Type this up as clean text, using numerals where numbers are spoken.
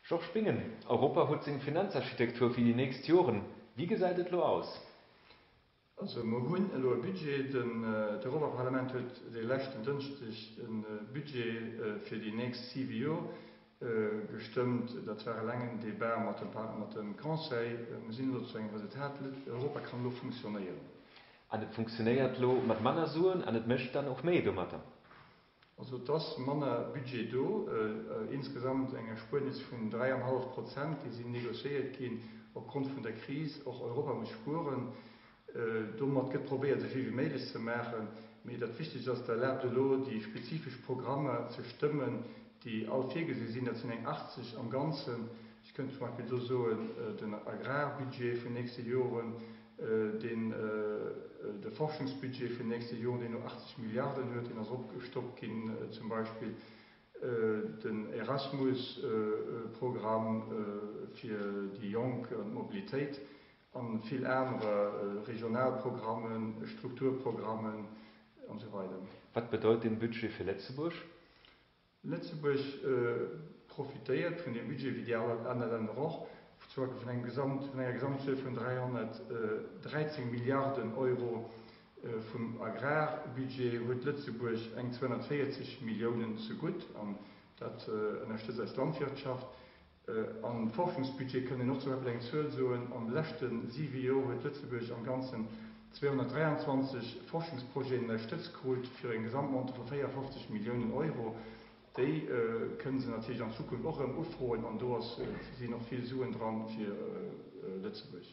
Georges Bingen, Europa huet seng Finanzarchitektur fir déi nächst Joren. Wéi gesäit et lo aus? Also mer hunn elo e Budget. D'Europaparlament huet de leschten Dënschdeg de Budget fir déi nächst siwe Jor gestëmmt. Dat war e laangen Debat mat dem Conseil. Mer sinn elo zu engem Resultat. Europa kann elo funktionéieren. An et funktionéiert lo mat manner Suen an et mécht dann och méi domatter. Also et ass manner Budget do, insgesamt eng Erspuernis vun 3,5 Prozent, déi sinn négociéiert ginn opgrond vun der Kris. Och Europa muss spueren. Domat gëtt probéiert, esou vill wéi méiglech ze maachen. Mee dat Wichtegst ass, et erlaabt elo, déi spezifesch Programmer ze stëmmen, déi all virgesi sinn. Dat sinn eng 80 am Ganzen. Ech kënnt zum Beispill do soen, den Agrarbudget vun nächste Joren, deen de Forschungsbudget vun nächste Joren, deen elo 80 Milliarden huet, deen ass opgestockt ginn zum Beispill, den Erasmus-Programm fir déi Jonk an d'Mobilitéit a vill anerer regional Programmen, Strukturprogrammen an esou weider. Wat bedeut deen Budget fir Lëtzebuerg? Lëtzebuerg profitéiert vun deem Budget, wéi déi aner Länner och, zum Beispill vun engem Gesamt, vun enger Gesamtzuel vun 313 Milliarden Euro. Vum Agrarbudget huet Lëtzebuerg eng 240 Milliounen zegutt, an dat ënnerstëtzt eis Landwirtschaft. Am Forschungsbudget kënnt een och zum Beispill eng Zuel soen, Am leschte siwe Joer huet Lëtzebuerg am Ganzen 223 Forschungsprojeten ënnerstëtzt krut fir e Gesamtmontant vu 54 Milliounen Euro. Déi kënne se natierlech an Zukunft och erëm ufroen an do ass sinn och vill Suen dran fir Lëtzebuerg.